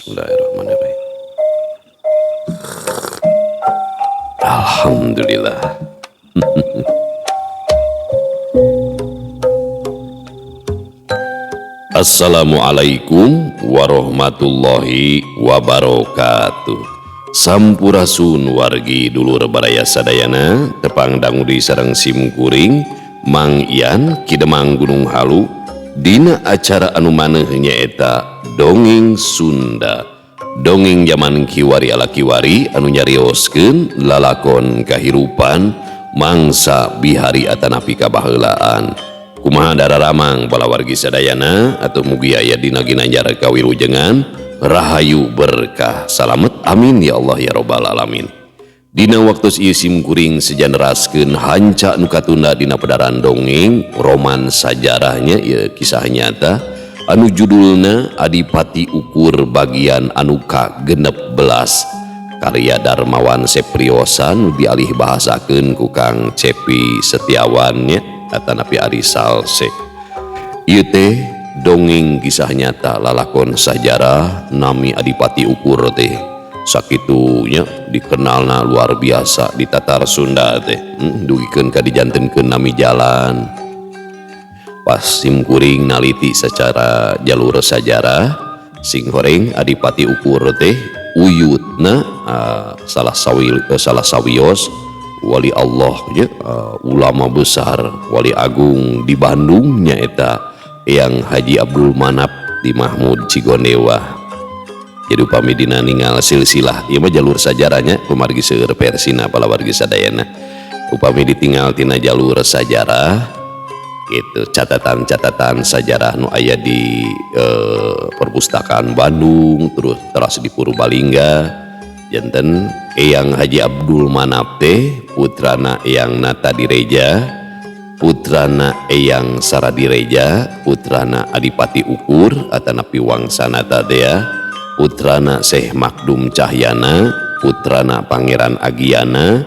Bismillahirrahmanirrahim. Alhamdulillah. Assalamualaikum warahmatullahi wabarakatuh. Sampurasun wargi dulur baraya sadayana, tepang dangu di sareng sim kuring Mang Ian Kidemang Gunung Halu dina acara anu maneuh nyaeta Dongeng Sunda. Dongeng zaman kiwari ala kiwari anu nyarioskeun lalakon kahirupan mangsa bihari atanapi kabaheulaan. Kumaha dararamang balawargi sadayana atau mugi aya dina ginanjar kawilujengan rahayu berkah salamet, amin ya Allah ya robbal alamin. Dina waktu ieu sim kuring sejaneraskeun hanca nu katunda dina pedaran dongeng roman sajarahnya ieu kisah nyata anu judulna Adipati Ukur bagian anu ka-16 karya Darmawan Sepriosa nu dialih bahasakeun ku Kang Cepi Setiawan nya atanapi Ari Salse. Ieu teh dongeng kisah nyata lalakon sajarah nami Adipati Ukur teh sakitunya dikenalna luar biasa di Tatar Sunda teh, dugikeun ka dijantenkeun nami jalan. Pas sim kuring naliti secara jalur sajarah sing horeng Adipati Ukur teh uyutna salah sawios wali Allah nya, ulama besar wali agung di Bandung nyaeta Eyang Haji Abdul Manap di Mahmud Cigondewa. Jadi upami dina ningal silsilah ieu mah jalur sajarahnya kumargi seueur versina palawargi sadayana. Upami ditinggal tina jalur sajarah gitu, catatan-catatan sajarah nu aya di perpustakaan Bandung terus teras di Purbalingga janten Eyang Haji Abdul Manap teh putrana Eyang Nata Direja, putrana Eyang Saradireja, putrana Adipati Ukur atanapi Wangsanata teh, putrana Syekh Makdum Cahyana, putrana Pangeran Agiana,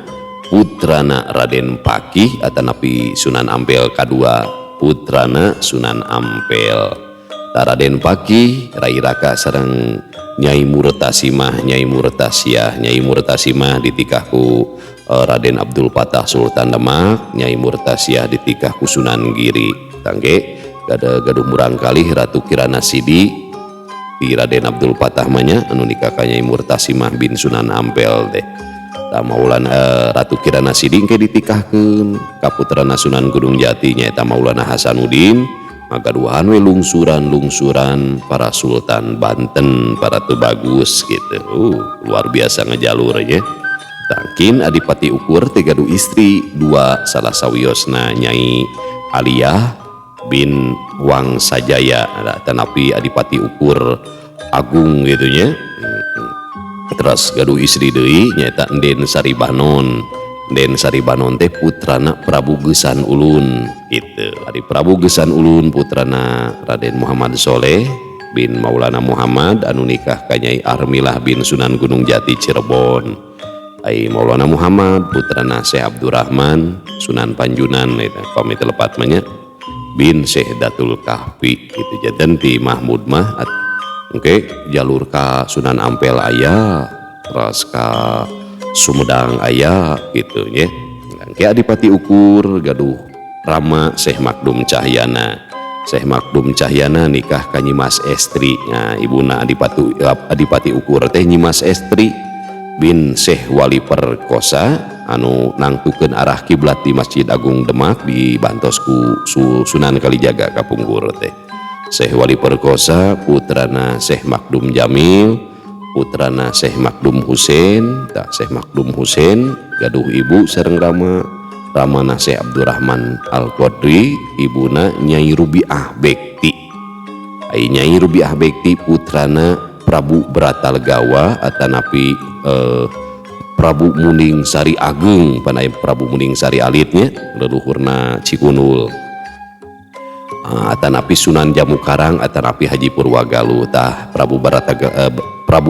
putrana Raden Pakih atanapi Sunan Ampel kadua, putrana Sunan Ampel. Raden Pakih rai raka sareng Nyai Murtasimah, Nyai Murtasiah. Nyai Murtasimah ditikah ku Raden Abdul Fatah Sultan Demak, Nyai Murtasiah ditikah ku Sunan Giri. Tangge gaduh murangkalih Ratu Kirana Sidi di Raden Abdul Fatah mah anu nikah ka Nyai Murtasimah bin Sunan Ampel teh. Tah Maulana Ratu Kirana Sidi engke ditikahkeun ka putrana Sunan Gunung Jati nyaeta Maulana Hasanuddin. Magaduhan we lungsuran-lungsuran para sultan Banten, para tubagus gitu. Luar biasa ngejalurnya. Tangkin Adipati Ukur teh gaduh istri dua, salah sawiosna Nyai Aliyah bin Wangsajaya tanapi Adipati Ukur Agung gitu nya. Terus gaduh istri deui nyaeta Enden Saribanon. Enden Saribanon teh putrana Prabu Gesan Ulun gitu. Adi Prabu Gesan Ulun putrana Raden Muhammad Soleh bin Maulana Muhammad anu nikah ka Nyai Armilah bin Sunan Gunung Jati Cirebon. Ai Maulana Muhammad putrana Syekh Abdurrahman Sunan Panjunan eta pamit lepat mah nya bin Syekh Datul Kahfi gitu. Janten ti Mahmud mah oke jalur ka Sunan Ampel aya, terus ka Sumedang aya gitu nya. Engke Adipati Ukur gaduh rama Syekh Makdum Cahyana. Syekh Makdum Cahyana nikah ka Nyimas Estri. Nah, ibuna Adipati Ukur teh Nyimas Estri bin Syekh Wali Perkosa anu nangtukeun arah kiblat di Masjid Agung Demak di bantos ku Sunan Kalijaga kapungkur teh. Syekh Wali Perkosa putrana Syekh Makdum Jamil, putrana Syekh Makdum Husein. Tah Syekh Makdum Husein gaduh ibu sareng rama, ramana Syekh Abdurrahman Al-Qadri, ibuna Nyai Rubiah Bekti. Ai Nyai Rubiah Bekti putrana Prabu Bratalegawa atanapi Prabu Munding Sari Ageng, panai Prabu Munding Sari alitnya leluhurna Cikunul. Atanapi Sunan Jamu Karang atanapi Haji Purwagaluh. Tah Prabu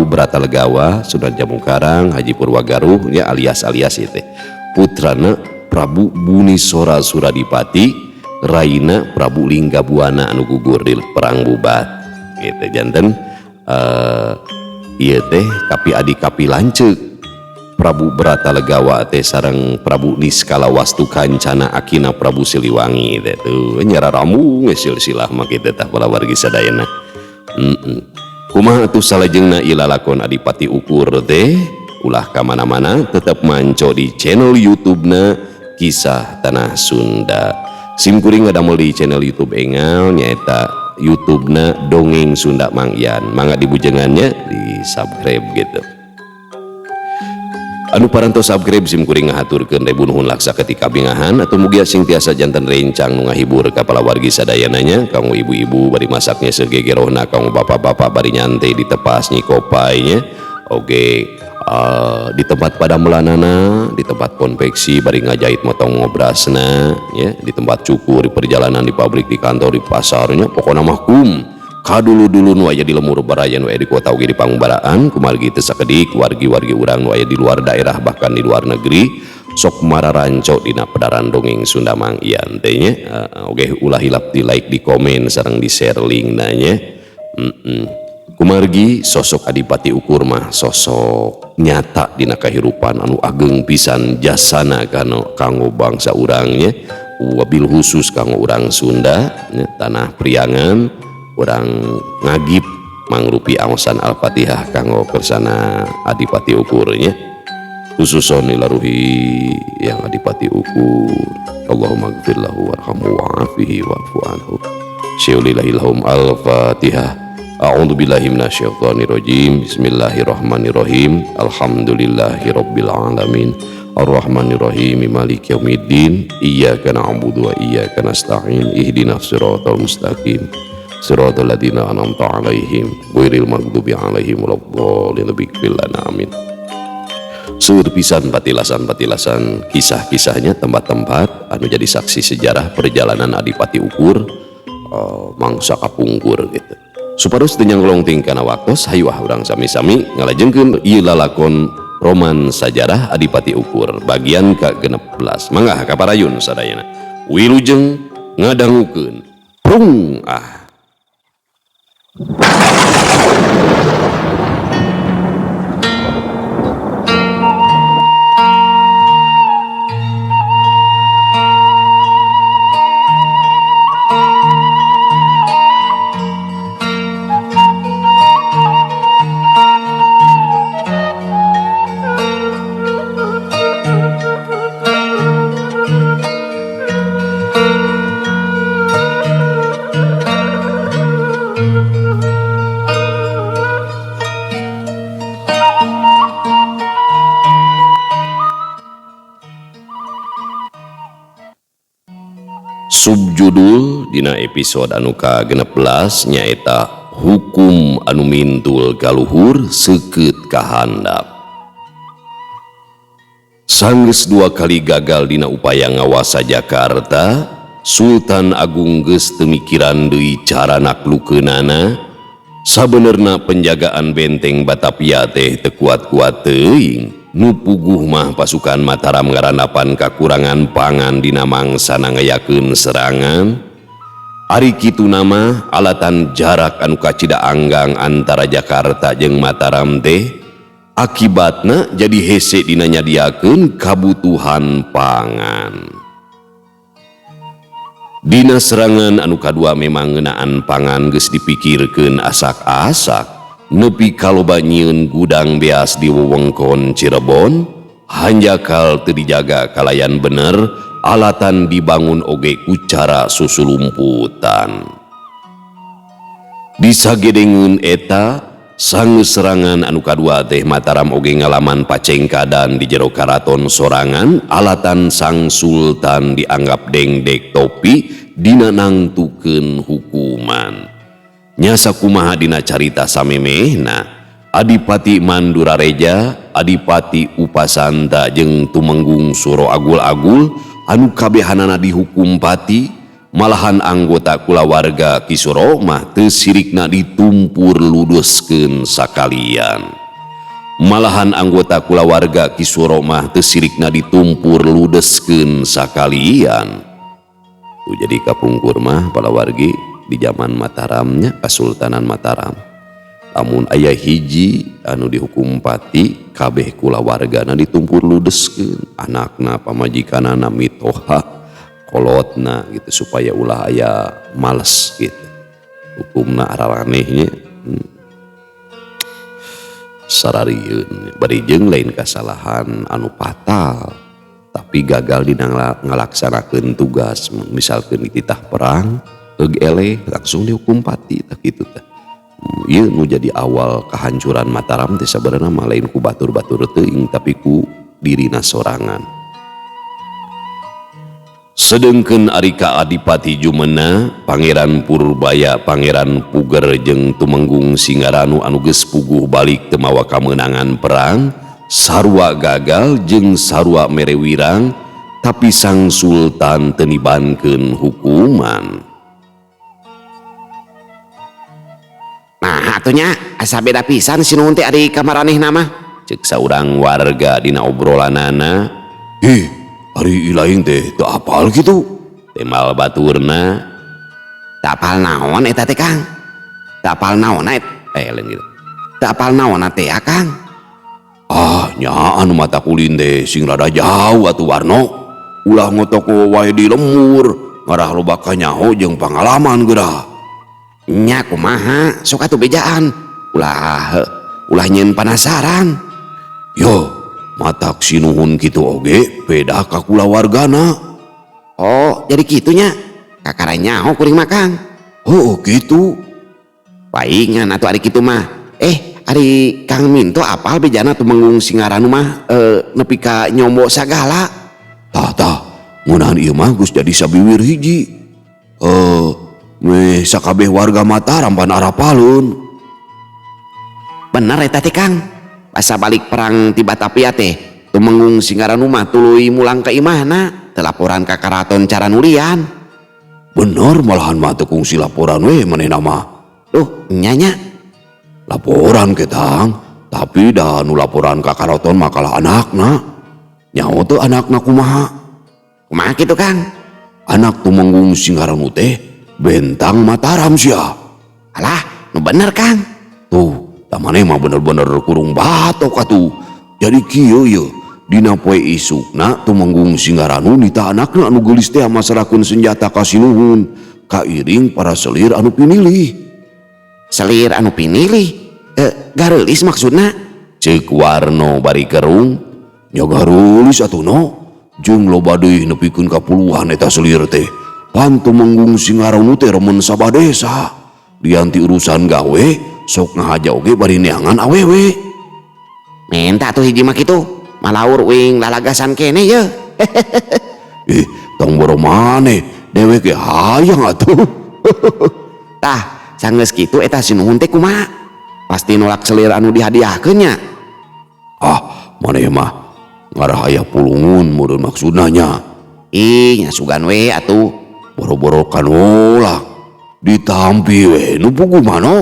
Bratalegawa, Sunan Jamu Karang, Haji Purwagaluh ya alias-alias itu putrana Prabu Bunisora Suradipati, raina Prabu Linggabuana anu gugur di perang Bubat gitu. Janten Ieu teh kapi adi kapi lanceuk Prabu Bratalegawa teh sareng Prabu Niskala Wastu Kancana akina Prabu Siliwangi teh tuh nya rarambung silsilah mah kitu tah palawargi sadayana. Kumaha atuh salajengna ieu lalakon Adipati Ukur teh? Ulah ka mana-mana, tetep manco di channel YouTube-na Kisah Tanah Sunda. Sim kuring ngadamel di channel YouTube engal nyaeta YouTube-na Dongeng Sunda Mang Ian. Mangga dibujengannya di subscribe gitu. Anu parantos subscribe sim kuring ngahaturkeun ribu nuhun laksa ketika bingahan atau mugia sing tiasa janten rencang nu ngahibur ka palawargi sadayananya, kanggo ibu-ibu bari masaknya segegerohna, kanggo bapak-bapak bari nyantai di tepas nyikopay nya, oge di tempat padamelanana, di tempat konveksi bari ngajahit motong ngobrasna ya, di tempat cukur, di perjalanan, di pabrik, di kantor, di pasarnya, pokona mah kum kadulu-dulu nu aya di lemur baraya, nu aya di kota oge di pangumbaraan. Kumargi teu sakedik wargi-wargi urang nu aya di luar daerah bahkan di luar negeri sok mararanco dina pedaran Dongeng Sunda Mang Ian teh nya. Oge ulah hilap di like, di komen sareng di share linkna nya. Kumargi sosok Adipati Ukur mah sosok nyata dina kahirupan anu ageng pisan jasana kanggo bangsa urang nya, wabil khusus kanggo urang Sunda nya, tanah Priangan. Urang ngagip mangrupi aosan Al-Fatihah kanggo kersana Adipati Ukur nya, khususon ilaruhi yang Adipati Ukur. Allahumma gfir lahu warhamhu wa'afihi wa'fu anhu. Syaulillahi lahum Al-Fatihah. A'udzu billahi minasyaitonir rajim. Bismillahirrahmanirrahim. Alhamdulillahi rabbil alamin. Arrahmanirrahim. Maliki yaumiddin. Iyyaka na'budu wa iyyaka nasta'in. Ihdinas siratal mustaqim. Siratal ladzina an'amta 'alaihim ghairil maghdubi 'alaihim waladdallin. Ighfir lana amin. Seueur pisan patilasan-patilasan kisah-kisahnya, tempat-tempat anu jadi saksi sejarah perjalanan Adipati Ukur mangsa kapungkur gitu. Supados teu nyanggolong ting kana waktos, hayu ah urang sami-sami ngalajengkeun ieu lalakon roman sajarah Adipati Ukur bagian ka-16. Mangga kaparayun sadayana. Wilujeng ngadangukeun. Prung ah. Subjudul dina episode anu ka-16 nyaeta hukum anu mintul kaluhur seukeut kahandap. Sanggeus dua kali gagal dina upaya ngawasa Jakarta, Sultan Agung geus teu mikiran deui cara naklukeunana. Sabenerna penjagaan benteng Batavia teh teu kuat-kuat teuing. Nu puguh mah pasukan Mataram ngarandapan kakurangan pangan dina mangsana ngayakeun serangan. Ari kitu nama alatan jarak anu kacida anggang antara Jakarta jeung Mataram teh akibatna jadi hese dina nyadiakeun kabutuhan pangan. Dina serangan anu kadua memang ngeunaan pangan geus dipikirkeun asak-asak. Nepi kaloba nyieun gudang beas di wewengkon Cirebon, hanjakal teu dijaga kalayan bener, alatan dibangun oge ku cara susulumputan. Disagedengeun eta, sanggeus serangan anu kadua teh Mataram oge ngalaman pacengkadan di jero karaton sorangan, alatan sang sultan dianggap dengdek topi dina nangtukeun hukuman. Nyasa kumaha dina carita samemehna, Adipati Mandurareja, Adipati Upasanta jeung Tumenggung Suro Agul-Agul anu kabehanana dihukum pati, malahan anggota kulawarga Ki Suro mah teu sirikna ditumpur luduskeun sakalian. Malahan anggota kulawarga Ki Suro mah teu sirikna ditumpur ludeskeun sakalian. Tuh jadi kapungkur mah palawargi di zaman Mataramnya, Kasultanan Mataram. Lamun aya hiji anu dihukum pati kabeh kulawargana ditumpur ludeskeun, anakna, pamajikanana, mitoha, kolotna gitu supaya ulah aya males gitu. Hukumna araraneh nya. Sararieun bari jeung lain kasalahan anu fatal tapi gagal dina ngalaksanakeun tugas, misalkeun dititah perang heug eleh langsung dihukum pati tah kitu tah. Ieu nu jadi awal kehancuran Mataram teh sabenerna mah lain ku batur-batur teuing tapi ku dirina sorangan. Sedengkeun ari ka Adipati Jumena, Pangeran Purbaya, Pangeran Puger jeung Tumenggung Singaranu anu geus puguh balik teu mawa kamenangan perang, sarua gagal jeung sarua mere wirang, tapi Sang Sultan teu nibankeun hukuman. Nah atuh nya asa beda pisan sinuhun teh ari ka maranehna mah. Ceuk saurang warga dina obrolanana. Ih, ari ilaing teh teu apal kitu. Temal baturna. Teu apal naon eta teh Kang? Teu apal naon eta? Lain gitu. Teu apal naon teh ya Kang? Ah, nya anu mata kulin teh sing rada jauh atuh Warno. Ulah ngotok wae di lembur, ngarah loba kanyaho jeung pangalaman geura. Nya kumaha sok atuh bejaan. Ulah ulah nyeun panasaran. Yo, matak sinuhun kitu oge beda ka kulawargana. Oh, jadi kitunya. Kakara nyaho kuring mah Kang. Oh, kitu. Paingan atuh ari kitu mah. Ari Kang Minto apal bejana Tumenggung Singaranu mah nepi ka nyombo sagala. Tah tah, ngeunahan ieu mah geus jadi sabiwir hiji. Meh sakabeh warga Mataram pan arapaleun. Bener eta teh Kang. Asa balik perang ti Batavia teh Tumenggung Singaranu mah tuluy mulang ka imahna, teu laporan ka karaton cara nulian. Bener malahan mah teu kungsi laporan we manehna mah. Duh, nya nya. Laporan ke Tang, tapi dah nu laporan ka karaton mah kalah anakna. Nyaho teu anakna kumaha? Kumaha kitu Kang? Anak Tumenggung Singaranu teh bentang Mataram sia. Alah, nu bener Kang. Tuh, tah maneh mah bener-bener kurung batok atuh. Jadi kieu ye, dina poe isukna Tumenggung Singaranu nita anakna anu geulis teh masarahkeun senjata ka sinuhun, kairing para selir anu pinilih. Selir anu pinilih? Gareulis maksudna? Ceuk Warno bari kerung. Nya gareulis atuh no. Jeung loba deui nepikeun ka puluhan eta selir teh. Pan Tumenggung Singaranu teh remen sabadesa. Lian ti urusan gawe sok ngahaja oge bari neangan awewe. Menta atuh hiji mah kitu. Malaur uing lalagasan kene ye. Tong boro maneh dewek ge hayang atuh. Tah, sanggeus kitu eta sinuhun teh kumaha? Pasti nolak selir anu dihadiahkeun nya. Ah, maneh mah ngarah aya pulungun meureun maksudna nya. Ih, nya sugan we atuh. Boro-boro kanolak. Ditampi we nu puguh mah no.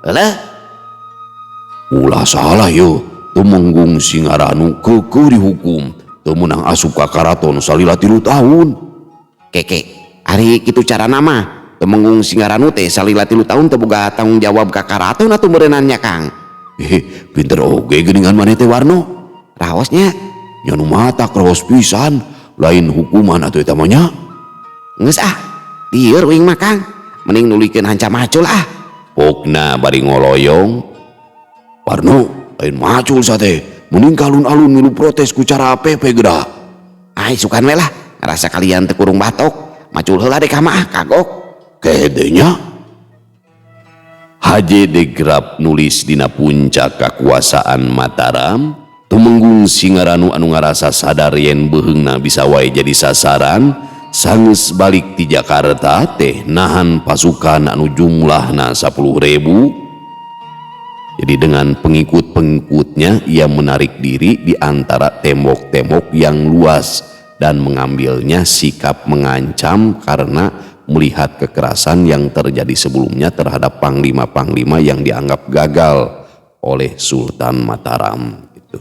Heulah. Ulah salah yo, Tumenggung Singaranu keukeuh dihukum, teu meunang asup ka karaton salila 3 tahun. Keke, ari kitu carana mah Tumenggung Singaranu teh salila 3 tahun teu boga tanggung jawab ka karaton atuh meureunannya Kang. Hehe, pinter oge geuningan maneh teh Warno. Raosnya? Nya nu matak raos pisan, lain hukuman atuh eta mah nya. Geus ah, lieur uing mah Kang. Mending nuluykeun hanca macul ah. Pokna bari ngoloyong. Warno, lain macul sate. Mending kalun-alun milu protes ku cara APP geura. Ai sukan we lah, ngarasa kalian teu kurung batok. Macul heula dek mah kagok. Kedenya. Haji de Graaf nulis dina puncak kakuasaan Mataram, Tumenggung Singaranu anu ngarasa sadar yen beuheungna bisa wae jadi sasaran, sanggeus balik ti Jakarta teh nahan pasukan anu jumlahna 10.000. Jadi dengan pengikut-pengikutnya ia menarik diri di antara tembok-tembok yang luas dan mengambilnya sikap mengancam karena melihat kekerasan yang terjadi sebelumnya terhadap panglima-panglima yang dianggap gagal oleh Sultan Mataram gitu.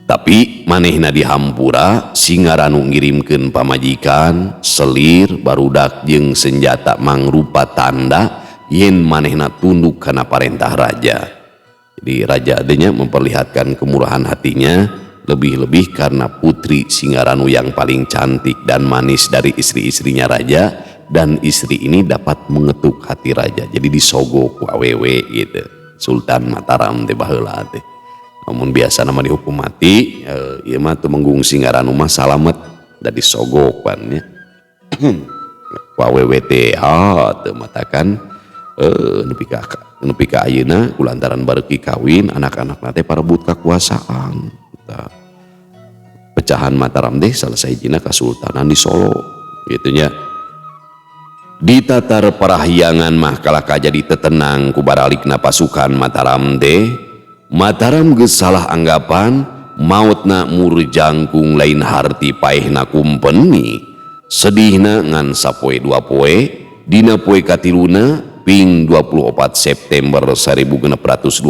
Tapi manehna dihampura Singaranu ngirimkeun pamajikan, selir, barudak jeung senjata mangrupa tanda yen manehna tunduk kana parentah raja. Jadi raja adanya memperlihatkan kemurahan hatinya, lebih-lebih karena putri Singaranu yang paling cantik dan manis dari istri-istrinya raja, dan istri ini dapat mengetuk hati raja. Jadi disogok ku awewe gitu. Sultan Mataram teh baheula teh. Namun biasa nama dihukum mati, ieu mah Tumenggung Singaranu mah salamet da disogok pan nya. Ku awewe teh teu matakan nepi ka ayeuna kulantaran bareuki kawin anak-anakna teh parebut kakuasaan. Tah, pecahan Mataram teh salah sahijina kasultanan di Solo gitu nya. Di tatar parahyangan mah kalahka jadi tetenang ku baralikna pasukan Mataram teh. Mataram geus salah anggapan mautna Murjangkung lain harti paehna kumpeni. Sedihna ngan sapoe dua poe, dina poe katiluna ping 24 September 1629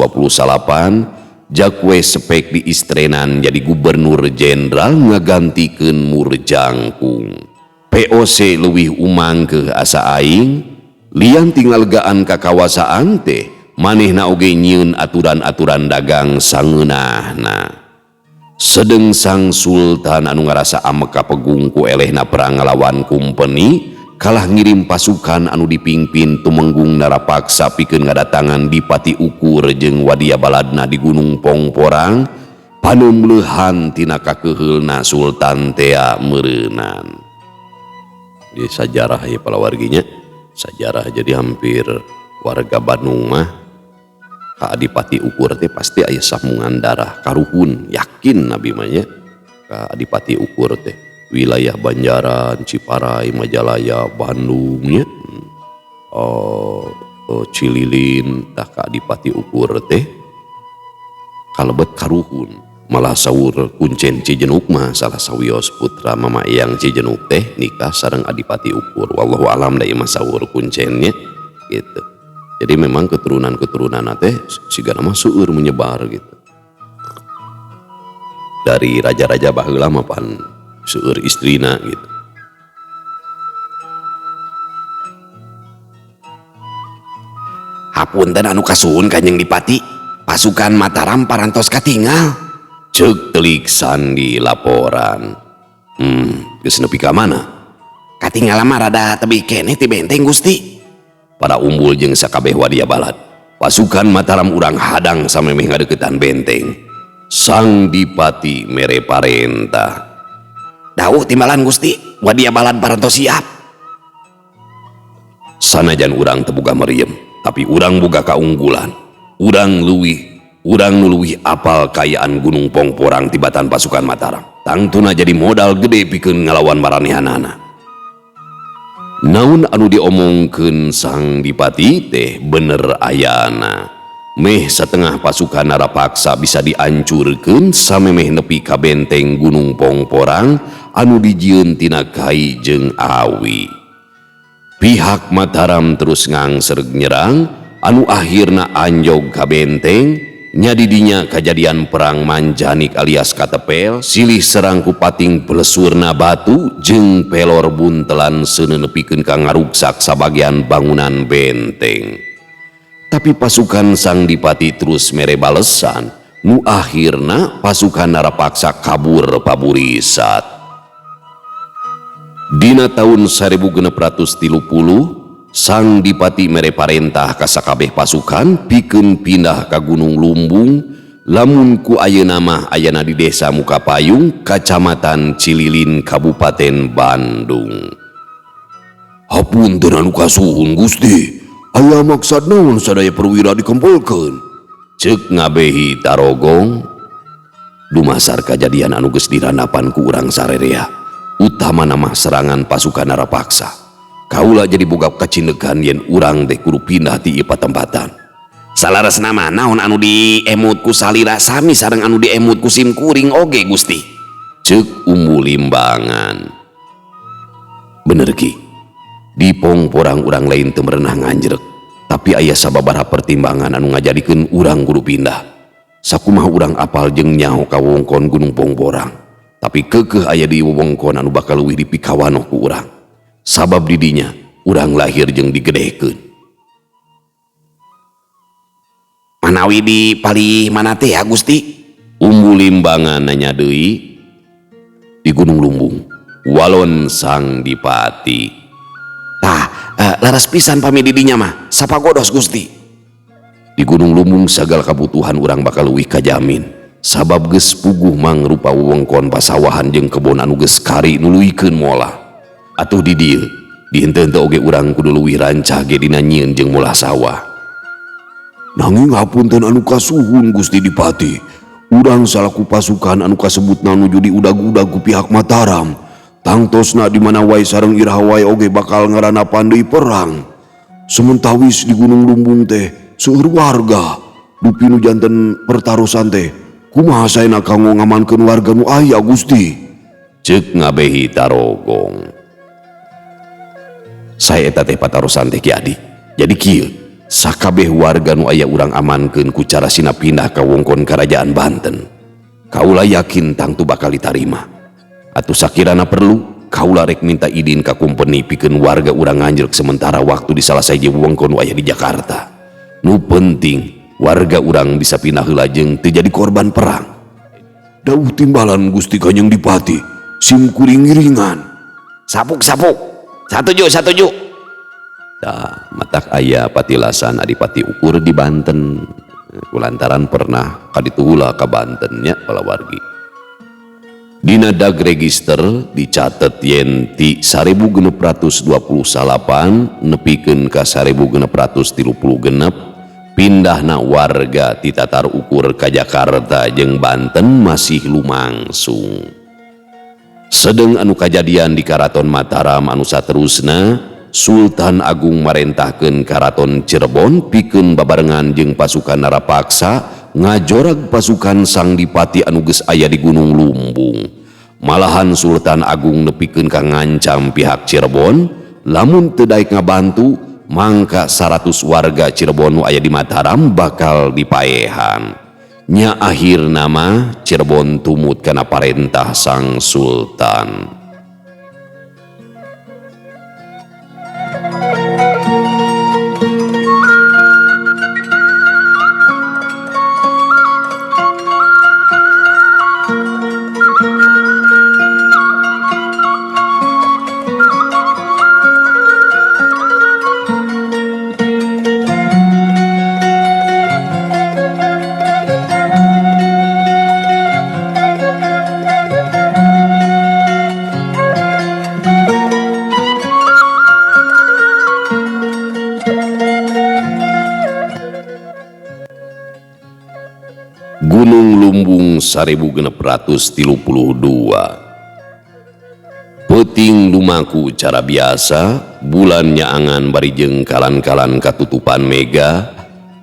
Jakwe Spek diistrenan jadi gubernur jenderal ngagantikeun Murjangkung. VOC leuwih umangkeuh asa aing, lian tinggal legaan kakawasaan teh manehna oge nyieun aturan-aturan dagang sangeunahna. Sedeng sang sultan anu ngarasa amek kapegung ku elehna perang ngalawan kumpeni, kalah ngirim pasukan anu dipingpin Tumenggung Narapaksa pikeun ngadatangan Dipati Ukur jeung Wadia Baladna di Gunung Pongporang, paneumleuhan tina kakeheulna sultan tea meureunan. Di sajarah ya palawarginya, sajarah jadi hampir warga Bandung mah ka Adipati Ukur teh pasti aya sambungan darah karuhun, yakin nabi mah nya ka Adipati Ukur teh. Wilayah Banjaran, Ciparai, Majalaya, Bandung nya. Cililin tah ka Adipati Ukur teh kalebet karuhun. Malah saur kuncen Cijenuk mah salah sawios putra Mama Eyang Cijenuk teh nikah sareng Adipati Ukur. Wallahu alam da ieu mah saur kuncennya gitu. Jadi memang keturunan-keturunan teh sigana mah seueur menyebar gitu. Dari raja-raja baheula mah pan seueur istrina gitu. Hapunten anu kasuhun Kanjeng Dipati, pasukan Mataram parantos katingal. Ceuk telik sandi laporan. Geus nepi ka mana? Katingal mah rada tebih keneh ti benteng Gusti. Pada umbul jeung sakabeh wadia balad. Pasukan Mataram urang hadang samemeh ngadeukeutan benteng. Sang Dipati mere parentah. Dawuh timbalan Gusti, wadia balad parantos siap. Sanajan urang teu boga meriem, tapi urang boga kaunggulan. Urang nu leuwih apal kaayaan Gunung Pongporang tibatan pasukan Mataram. Tangtuna jadi modal gede pikeun ngalawan maranehanana. Naon anu diomongkeun sang Dipati teh bener ayana. Meh setengah pasukan Narapaksa bisa diancurkeun samemeh nepi ka benteng Gunung Pongporang anu dijieun tina kai jeung awi. Pihak Mataram terus ngangsereg nyerang anu akhirna anjog ka benteng. Nyadidinya kajadian perang manjanik alias katepel, silih serang ku pating pelesurna batu jeung pelor buntelan seuneu nepikeun ka ngaruksak sabagian bangunan benteng. Tapi pasukan sang Dipati terus mere balesan, nu akhirna pasukan Narapaksa kabur paburisat. Dina tahun 1630 Sang Dipati mere parentah ka sakabeh pasukan pikeun pindah ka Gunung Lumbung, lamun ku ayeuna mah ayana di Desa Mukapayung, Kacamatan Cililin, Kabupaten Bandung. Hapunten anu kasuhun Gusti, aya maksad naon sadaya perwira dikumpulkeun? Ceuk ngabehi Tarogong. Dumasar kajadian anu geus dirandapan ku urang sarerea, utamana mah serangan pasukan Narapaksa. Kaula jadi boga kacindegan yen urang teh kudu pindah ti ieu patempatan. Salaresna mah naon anu diemut ku salira sami sareng anu diemut ku simkuring oge Gusti. Ceuk Umbu Limbangan. Bener Ki, di Pongporang urang lain teu merenah nganjrek, tapi aya sababaraha pertimbangan anu ngajadikeun urang kudu pindah. Sakumaha urang apal jeung nyaho ka wewengkon Gunung Pongporang, tapi keukeuh aya di wewengkon anu bakal leuwih dipikawanoh ku urang. Sabab didinya urang lahir jeung digedekeun. Manawi di palih mana teh ya Gusti? Umbu Limbangan nanya deui. Di Gunung Lumbung. Walon Sang Dipati. Tah, leres pisan pami di dinya mah. Sapagodos Gusti. Di Gunung Lumbung sagala kabutuhan urang bakal leuwih kajamin. Sabab geus puguh mangrupa wewengkon pasawahan jeung kebon anu geus kari nuluykeun molah. Atuh di dieu, di henteu-henteu oge urang kudu leuwih rancah ge dina nyieun jeung molah sawah. Nanging hapunten anu kasuhun Gusti Dipati. Urang salaku pasukan anu kasebutna nuju diudag-udag ku pihak Mataram. Tangtosna di mana wae sareng iraha wae oge bakal ngaranapan deui perang. Sementawis di Gunung Lumbung teh seueur warga. Dupi nu janten pertarosan teh kumaha saena kanggo ngamankeun warga nu aya Gusti? Ceuk ngabehi Tarogong. Sae eta teh patarosan teh Ki Adi. Jadi kieu, sakabeh warga nu aya urang amankeun ku cara sina pindah ka wongkon Kerajaan Banten. Kaula yakin tangtu bakal ditarima. Atuh sakirana perlu, kaula rek minta idin ka kumpeni pikeun warga urang nganjrek sementara waktu di salah sahiji wewengkon nu aya di Jakarta. Nu penting warga urang bisa pindah heula jeung teu jadi korban perang. Dauh timbalan Gusti Kanjeng Dipati, sim kuring ngiringan. Sapuk-sapuk. Satuju, satuju. Tah, matak aya patilasan Adipati Ukur di Banten. Kulantaran pernah kaditu heula ka Banten nya palawargi. Dina dag register dicatet yen ti 1629 nepikeun ka 1636 pindahna warga ti Tatar Ukur ka Jakarta jeung Banten masih lumangsung. Sedeng anu kajadian di Karaton Mataram anu saterusna, Sultan Agung marentahkeun Karaton Cirebon pikeun babarengan jeung pasukan Narapaksa ngajorag pasukan Sang Dipati anu geus aya di Gunung Lumbung. Malahan Sultan Agung nepikeun ka ngancam pihak Cirebon lamun teu daek ngabantu mangka 100 warga Cirebon nu aya di Mataram bakal dipaehan. Nya akhirna mah Cirebon tumut kana parentah Sang Sultan. Gunung Lumbung 1632. Peuting lumaku cara biasa, bulan nyaangan bari jeung kalan-kalan katutupan mega,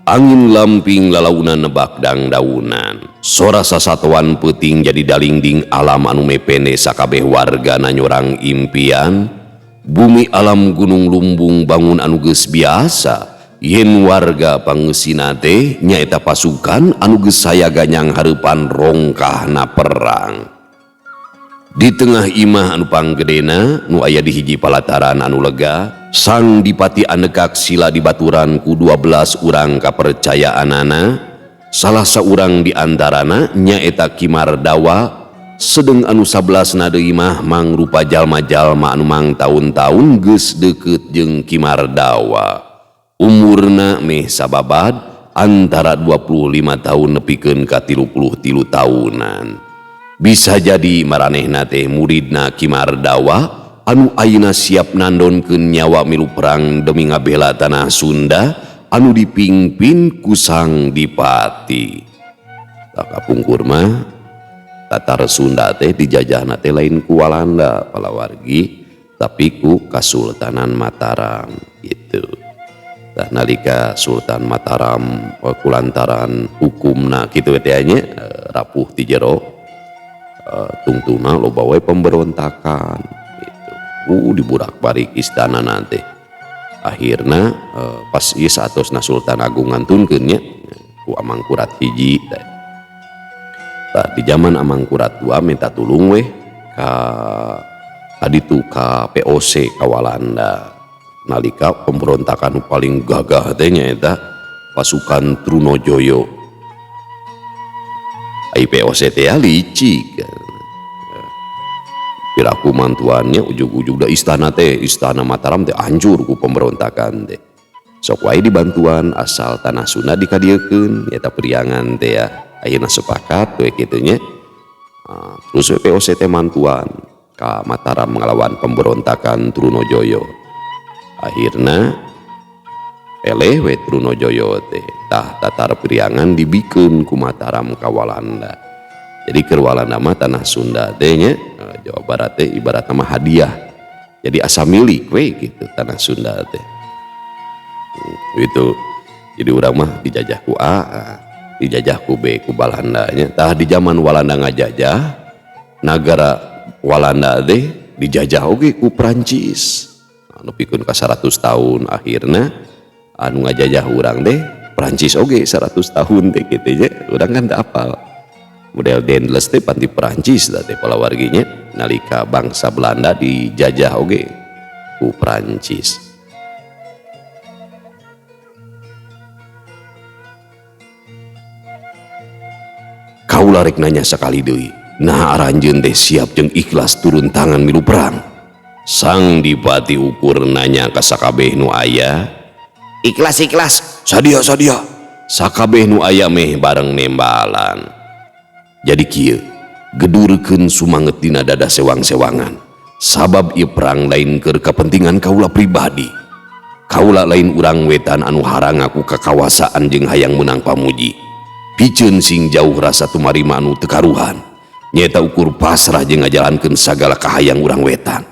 angin lamping lalaunan nebak dangdaunan. Sora sasatoan peuting jadi dalingding alam anu mepene sakabeh warga nanyorang impian. Bumi alam Gunung Lumbung bangun anu geus biasa. Yen warga pangeusina teh nyaeta pasukan anu geus sayaga nyanghareupan rongkahna perang. Di tengah imah anu panggedena nu aya di hiji palataran anu lega, Sang Dipati anekak sila dibaturan ku 12 urang kapercayaanana. Salah saurang di antarana nyaeta Ki Mardawa, sedeng anu 11 deui mah mangrupa jalma-jalma anu mangtaun-taun geus deukeut jeung Ki Mardawa. Umurna meh sababad antara 25 tahun nepikeun ka 33 tahunan. Bisa jadi maranehna teh muridna Ki Mardawa anu ayeuna siap nandonkeun nyawa milu perang demi ngabela tanah Sunda anu dipingpin ku Sang Dipati. Tak kapungkur mah Tatar Sunda teh dijajahna teh lain ku Walanda palawargi, tapi ku Kasultanan Mataram gitu. Tah nalika Sultan Mataram kulantaran hukumna kitu teh nya rapuh ti jero, tungtuna loba we pemberontakan gitu. Diburak-barik istana teh. Akhirna pas ieu saatosna Sultan Agung ngantunkeun nya ku Amangkurat hiji teh. Tah di zaman Amangkurat 2 minta tulung weh ka kaditu ka POC ka Walanda. Nalika pemberontakan paling gagah teh nyaeta Pasukan Trunojoyo. Ai VOC teh licik. Piraku mantuannya ujug-ujug da istana teh, istana Mataram teh hancur ku pemberontakan teh. Sok wae dibantuan asal tanah Sunda dikadiekeun eta Priangan teh ya. Ayeuna sepakat we kitu nya. Nah, terus VOC teh mantuan ka Mataram ngalawan pemberontakan Trunojoyo. Akhirna eleh we Trunojoyo teh. Tah Tatar Priangan dibikeun ku Mataram ka Walanda. Jadi keur Walanda mah tanah Sunda teh nya, Jawa Barat teh ibaratna mah hadiah. Jadi asa milik we gitu tanah Sunda teh. Gitu. Jadi urang mah dijajah ku A, dijajah ku B ku Balanda nya. Tah di zaman Walanda ngajajah, nagara Walanda teh dijajah oge ku Prancis. Anu pikeun ka 100 tahun akhirna anu ngajajah urang teh Prancis oge 100 tahun teh kitu nya. Urang kan teu apal. Model Dendels teh panti Prancis da teh palawarginya nalika bangsa Belanda dijajah oge ku Prancis. Kaula rek nanya sakali deui, nah aranjeun teh siap jeung ikhlas turun tangan milu perang. Sang Dipati Ukur nanya ka sakabeh nu aya, ikhlas-ikhlas, sadia-sadia. Sakabeh nu aya meh bareng nembalan. Jadi kieu, gedurkeun sumanget dina dada sewang-sewangan. Sabab ieu perang lain keur kepentingan kaula pribadi. Kaula lain urang wetan anu harang ngaku kakawasaan jeung hayang meunang pamuji. Piceun sing jauh rasa tumarima anu teu karuhan. Nyaeta ukur pasrah jeung ngajalankeun sagala kahayang urang wetan.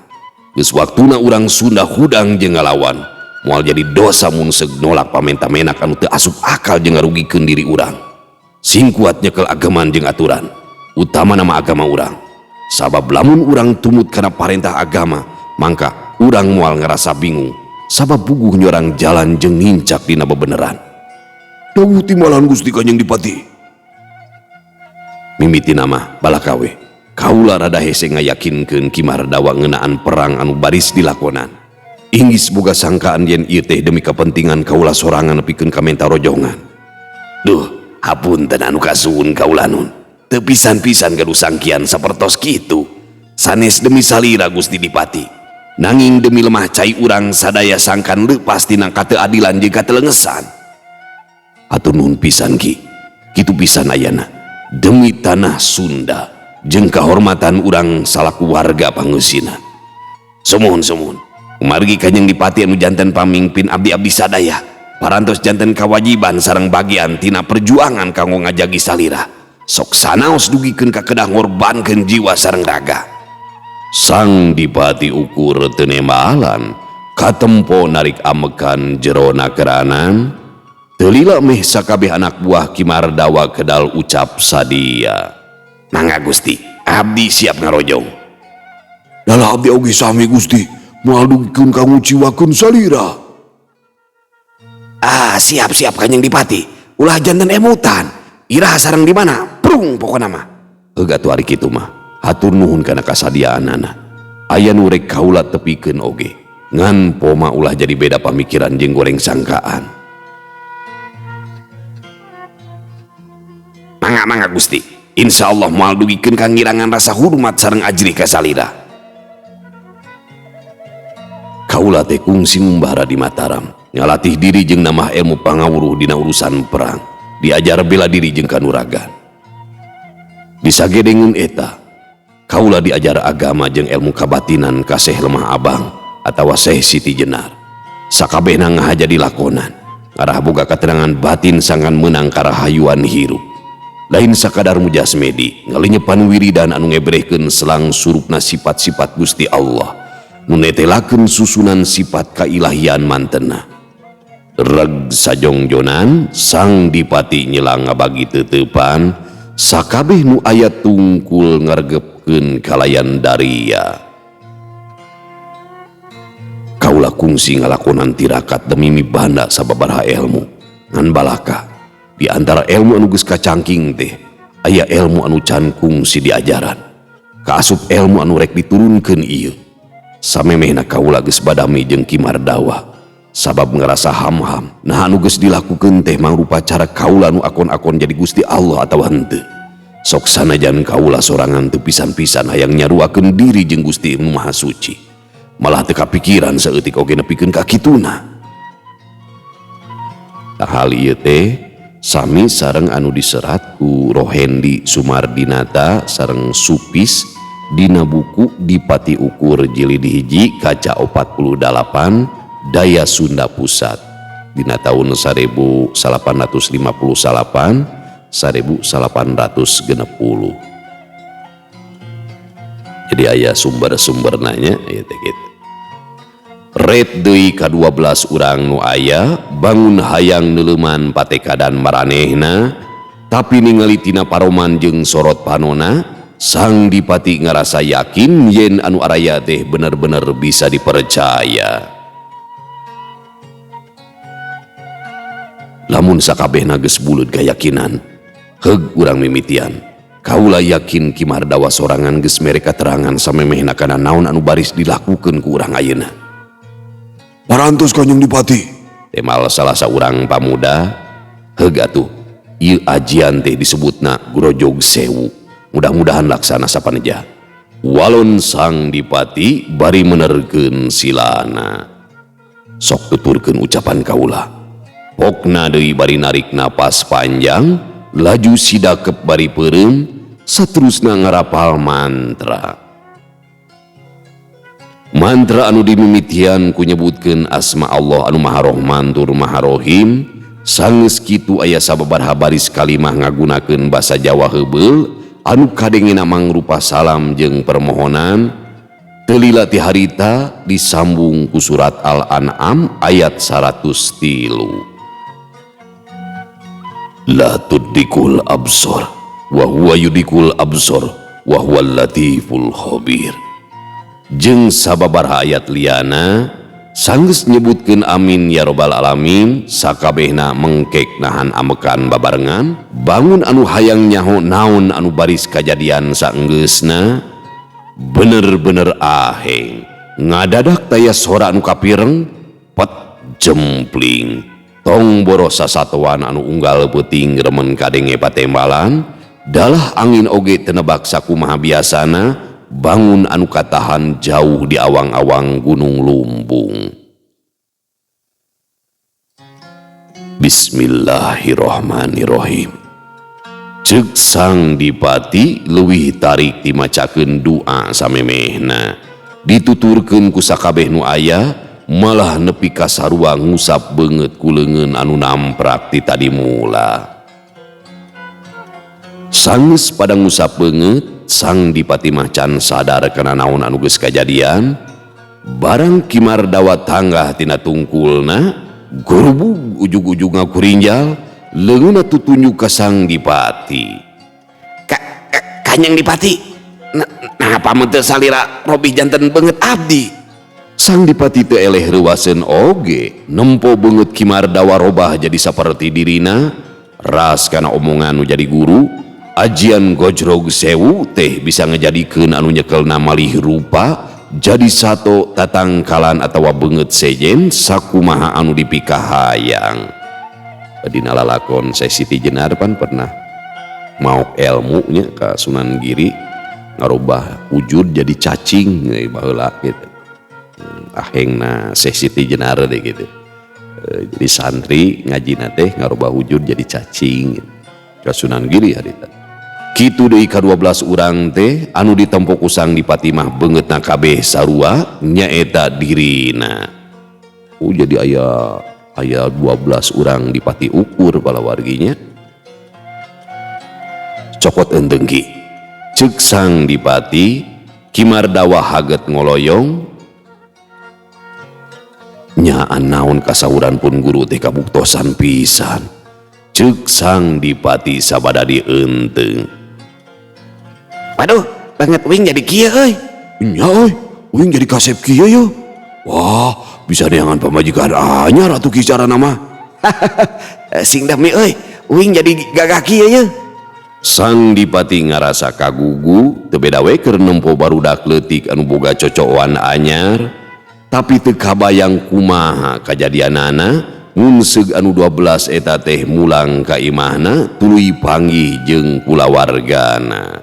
Geus waktuna urang Sunda hudang jeung ngalawan. Moal jadi dosa mun seug nolak pamenta menak anu teu asup akal jeung ngarugikeun diri urang. Sing kuat nyekel agaman jeung aturan, utama nama agama urang. Sabab lamun urang tumut kana parentah agama, mangka urang moal ngerasa bingung. Sabab puguh nyorang jalan jeung nincak dina bebeneran. Dawuh timbalan Gusti Kanjeng Dipati. Mimiti nama balakawe. Kaula rada hese ngayakinkeun Ki Mardawa ngeunaan perang anu baris dilakonan. Inggis boga sangkaan yen ieu teh demi kepentingan kaula sorangan nepikeun ka menta rojongan. Duh, hapunten anu kasuhun kaula nun. Teu pisan-pisan gaduh sangkian sapertos kitu. Sanes demi salira Gusti Dipati. Nanging demi lemah cai urang sadaya sangkan leupas tina kateuadilan jeung katelengesan. Hatur nuhun pisan Ki. Kitu pisan ayana. Demi tanah Sunda jeung kahormatan urang salaku warga pangeusina. Sumuhun-sumuhun. Kumargi Kanjeng Dipati anu janten pamingpin abdi-abdi sadaya. Parantos janten kawajiban sareng bagian tina perjuangan kanggo ngajagi salira. Sok sanaos dugikeun ka kedah ngorbankeun jiwa sareng raga. Sang Dipati Ukur teu nembalan, katempo narik amekan jerona keranan. Teu lila meh sakabeh anak buah Ki Mardawa kedal ucap sadia. Mangga Gusti, abdi siap ngarojong. Dalah abdi oge sami Gusti, moal dugikeun ka nguciwakeun salira. Ah, siap-siap Kanjeng Dipati. Ulah janten emutan. Iraha sareng di mana? Prung pokona mah. Heug atuh ari kitu mah. Hatur nuhun kana kasadiaanana. Aya nu rek kaula tepikeun oge. Ngan poma ulah jadi beda pamikiran jeung goreng sangkaan. Mangga-mangga Gusti. Insyaallah moal dugikeun ka ngirangan rasa hormat sareng ajrih ka salira. Kaula teh kungsi ngumbara di Mataram, ngalatih diri jeung nambah ilmu pangawuruh dina urusan perang, diajar bela diri jeung kanuragan. Disagedengeun eta, kaula diajar agama jeung ilmu kabatinan ka Syekh Lemah Abang atawa Syekh Siti Jenar. Sakabehna ngahaja dilakonan, ngarah boga katenangan batin sangkan meunang karahayuan hirup. Lain sakadar mujasmedi, ngalenyepan wiridan anu ngebrehkeun selang surupna sifat-sifat Gusti Allah, nu netelakeun susunan sifat kailahian mantena. Reg sajongjonan Sang Dipati nyelang ngabagi teteupan, sakabeh nu aya tungkul ngargepkeun kalayan daria. Kaula kungsi ngalakonan tirakat demi mibanda sababaraha ilmu ngan balaka. Di antara ilmu anu geus kacangking teh aya ilmu anu can kungsi diajaran. Kaasup ilmu anu rek diturunkeun ieu. Samemehna kaula geus badami jeung Ki Mardawa. Sabab ngerasa hamham. Nah anu geus dilakukeun teh mangrupa cara kaula nu akon-akon jadi Gusti Allah atawa henteu. Sok sanajan kaula sorangan teu pisan-pisan hayang nyaruakeun diri jeung Gusti Nu Maha Suci. Malah teu kapikiran saeutik oge nepikeun ka kituna. Tah hal ieu teh sami sareng anu diserat ku Rohendi Sumardinata sareng Supis dina buku Dipati Ukur jilid 1 kaca 48 Daya Sunda Pusat dina tahun 1858 1860. Jadi aya sumber-sumber nanya ieu teh kitu. Red deui ka-12 urang nu aya bangun hayang neuleuman patekadan maranehna, tapi ningali tina paroman jeung sorot panona Sang Dipati ngarasa yakin yen anu araya teh bener-bener bisa dipercaya. Lamun sakabehna geus buleud kayakinan, heug urang mimitian. Kaula yakin Ki Mardawa sorangan geus mere katerangan samemehna kana naon anu baris dilakukeun ku urang ayeuna. Parantos Kanjeng Dipati. Temal salah saurang pamuda, heug atuh ieu ajian teh disebutna Grojog Sewu. Mudah-mudahan laksana sapaneja. Walon Sang Dipati bari menerkeun silana. Sok tuturkeun ucapan kaula. Pokna deui bari narik napas panjang, laju sidakep bari peureum, saterusna ngarapal mantra. Mantra anu dimimitian ku nyebutkeun asma Allah anu Maha Rahman tur Maha Rahim, sanggeus kitu aya sababaraha baris kalimah ngagunakeun basa Jawa heubeul anu kadengena mangrupa salam jeung permohonan. Teu lila ti harita disambung ku surat Al-An'am ayat 103. La tudrikul absor wa huwa yudrikul absor wa huwal latiful khabir. Jeung sababaraha ayat liana sanggeus nyebutkeun amin ya robbal alamin, sakabehna mengkek nahan amekan babarengan bangun anu hayang nyaho naon anu baris kajadian saenggeusna bener-bener aheng ngadadak taya sora anu kapireng pet jempling. Tong boro sasatoan anu unggal peuting remen kadenge patembalan, dalah angin oge tenebak sakumaha biasana bangun anu katahan jauh di awang-awang Gunung Lumbung. Bismillahirrahmanirrahim. Ceuk Sang Dipati leuwih tarik timacakeun doa samemehna. Dituturkeun ku sakabeh nu aya, malah nepi ka sarua ngusap beungeut ku leungeun anu namprak ti tadi mula. Sanggeus pada ngusap beungeut, Sang Dipati mah can sadar kana naon anu geus kajadian. Barang Ki Mardawa tanggah tina tungkulna, gorobug ujug-ujug ngakurinjal, leungeunna tutunjuk ka Sang Dipati. Kanjeng Dipati, napa mun teu salira robih janten beungeut abdi? Sang Dipati teu eleh reuwaseun oge, nempo beungeut Ki Mardawa robah jadi saperti dirina, ras kana omongan nu jadi guru, ajian Gojrog Sewu teh bisa ngejadikeun anu nyekelna malih rupa jadi sato tatangkalan atawa beungeut sejen sakumaha anu dipikahayang. Dina lalakon Syekh Siti Jenar pan pernah maok elmunya ka Sunan Giri ngarubah wujud jadi cacing baheula gitu. Ahengna Syekh Siti Jenar deh gitu. Jadi santri ngajina teh ngarubah wujud jadi cacing gitu. Ka Sunan Giri harita. Kitu deui ka-12 urang teh anu ditempo ku Sang Dipati mah beungeutna kabeh sarua nyaeta dirina. Oh jadi aya 12 urang Dipati Ukur palawarginya. Cokot eunteung ki. Ceuk Sang Dipati Ki Mardawa haget ngoloyong. Nyaan naon kasauran pun guru teh kabuktosan pisan. Ceuk Sang Dipati sabada dienteung. Waduh, banget uing jadi kieu euy. Nya euy, uing jadi kasep kieu ye. Wah, bisa neangan pamajikan anyar atuh ki carana mah. Sing demi euy, uing jadi gagah kieu ye. Sang Dipati ngarasa kagugu, teu beda we keur nempo barudak leutik anu boga cocokan anyar. Tapi teu kabayang kumaha kajadianana Munseug anu 12 eta teh mulang ka imahna tuluy panggih jeung kulawargana.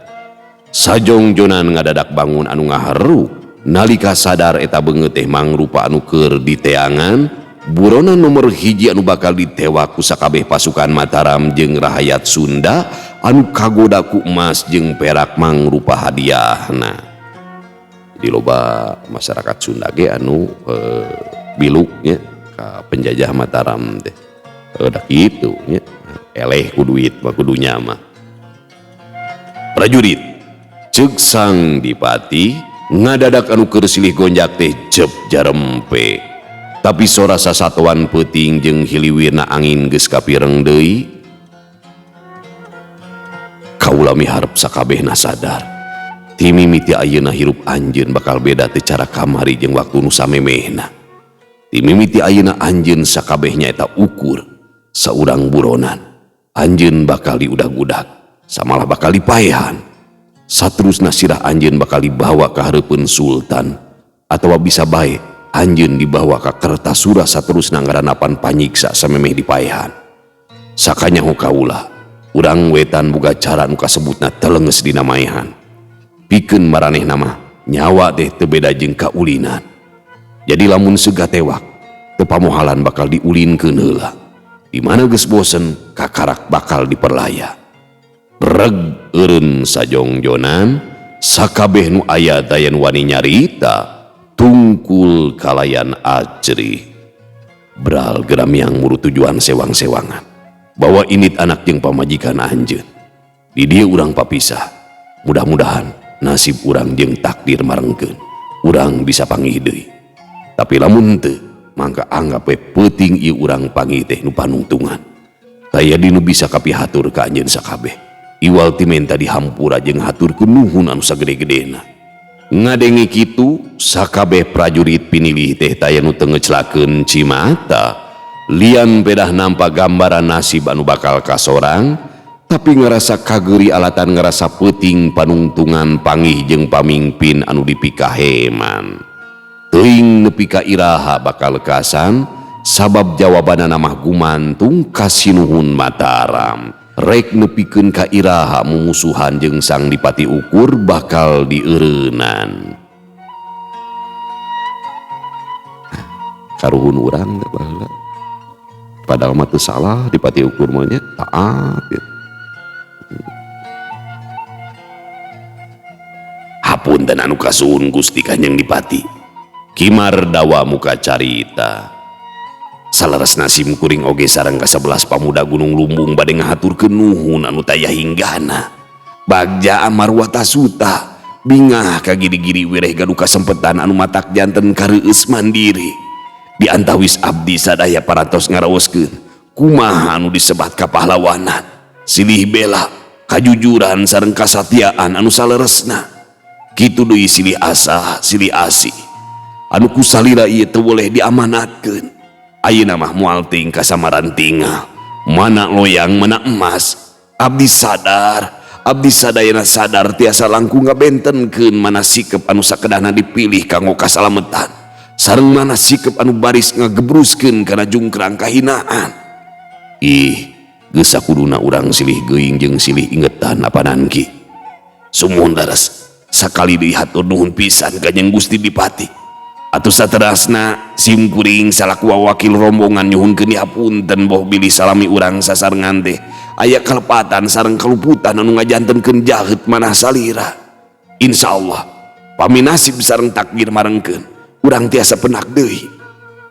Sajongjonan ngadadak bangun anu ngaharu nalika sadar eta beungeut teh mangrupa anu keur diteangan buronan nomor hiji anu bakal ditewak ku sakabeh pasukan Mataram jeung rahayat Sunda anu kagoda ku emas jeung perak mangrupa hadiahna. Di loba masyarakat Sunda ge anu biluk nya ka penjajah Mataram teh. Da kitu nya, eleh ku duit mah kudunya mah. Prajurit, ceuk Sang Dipati ngadadak anu keur silih gonjak teh jep jarempe. Tapi sora sasatoan peuting jeung hiliwirna angin geus kapireng deui. Kaula miharep sakabehna sadar. Ti mimiti ayeuna hirup anjeun bakal beda teh cara kamari jeung waktu nu samemehna. Ti mimiti ayeuna anjeun sakabehnya eta ukur saurang buronan. Anjeun bakal diudag-udag, samalah bakal dipaehan. Saterusna sirah anjeun bakal dibawa ka hareupeun sultan atawa bisa bae anjeun dibawa ka Kertasura saterusna ngaranapan panyiksa samemeh dipaehan. Sakanyaho kaula, urang wetan boga cara nu kasebutna telenges dina maehan. Pikeun maranehna mah nyawa teh teu beda jeung kaulinan. Jadi lamun sega tewak, teu pamohalan bakal diulinkeun heula. Di mana geus bosen, kakarak bakal diperlaya. Reg eureun sajongjonan, sakabeh nu aya daya nu wani nyarita, tungkul kalayan ajrih. Bral geramiang muru tujuan sewang-sewangan. Bawa init anak jeung pamajikan anjeun. Di dieu urang papisah. Mudah-mudahan nasib urang jeung takdir marengkeun. Urang bisa panggih deui. Tapi lamun teu, mangka anggap we peuting ieu urang panggih teh nu panungtungan. Taya dinu bisa kapihatur ka anjeun sakabeh. Iwal ti menta dihampura jeung haturkeun nuhun anu sagede-gedena. Ngadenge kitu sakabeh prajurit pinilih teh taya nu teu ngeclakeun cimata. Lian pedah nampa gambaran nasib anu bakal kasorang, tapi ngerasa kageri alatan ngerasa peuting panungtungan panggih jeung pamingpin anu dipikaheman. Teuing nepi ka iraha bakal lekasan, sabab jawabanana mah gumantung ka Sinuhun Mataram. Rek nepikeun ka iraha mumusuhan jeung Sang Dipati Ukur bakal dieureunnan. Karuhun urang teh baheula. Padahal mah teu salah Dipati Ukur mah nya taat gitu. Hapunten anu kasuhun Gusti Kanjeng Dipati. Kimar dawa muka carita. Salaras nasim kuring oge sareng ka-11 pamuda Gunung Lumbung bade ngahaturkeun nuhun anu taya hinggana. Bagja Amarwata Suta bingah ka giri-giri wireh gaduh kasempetan anu matak janten kareueus mandiri. Di antawis abdi sadaya parantos ngaraoskeun kumaha anu disebat kapahlawanan, silih bela, kajujuran sareng kasatiaan anu saleresna. Kitu deui silih asah, silih asih. Anu kusalira ieu teu boleh diamanatkeun. Ayeuna mah moal ting kasamaran tinggal. Mana loyang mana emas. Abdi sadar, abdi sadayana sadar tiasa langkung ngabentenkeun mana sikep anu sakedahna dipilih kanggo kasalametan. Sareng mana sikep anu baris ngagebruskeun kana jungkrang kahinaan. Ih, geus sakuduna urang silih geuing jeung silih ingetan apanan ki. Sumuhun daras, sakali deui hatur nuhun pisan ka Kanjeng Gusti Dipati. Atuh saterasna sim kuring salaku wakil rombongan nyuhunkeun dihapunten boh bilih salami urang sasarengan teh aya kalepatan sareng kaluputan anu ngajantenkeun jaheut manah salira. Insyaallah pami nasib sareng takdir marengkeun urang tiasa penak deui.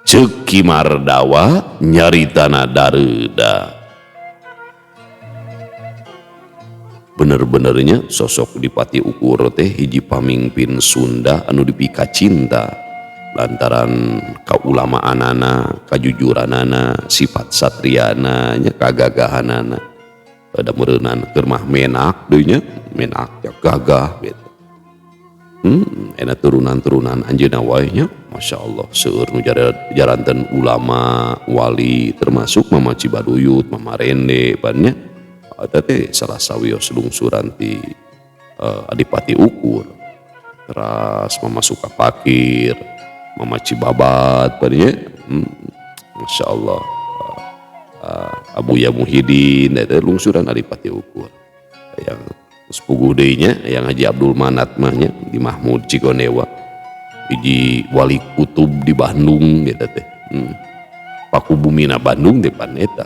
Ceuk Ki Mardawa nyaritana dareuda. Bener-benernya sosok Dipati Ukur teh hiji pamingpin Sunda anu dipika cinta lantaran kaulamaanana, kajujuranana, sifat satriana, nya kagagahanana. Ada meureunan keur mah menak deui nya, menak ya gagah gitu. Enak turunan-turunan anjeunna wae nya, Masya Allah, seueur nu jaranten ulama, wali, termasuk Mama Cibaduyut, Mama Rende, pan nya. Eta teh salah sawios lungsuran ti Adipati Ukur. Teras Mama Sukapakir, Mama Cibabat nya. Masya Allah. Abuya Muhyiddin eta lungsuran Adipati Ukur. Yang sepuguh deui nya yang Haji Abdul Manat mah nya di Mahmud Cigonewa. Hiji wali kutub di Bandung eta teh. Pakubumina Bandung teh pan eta.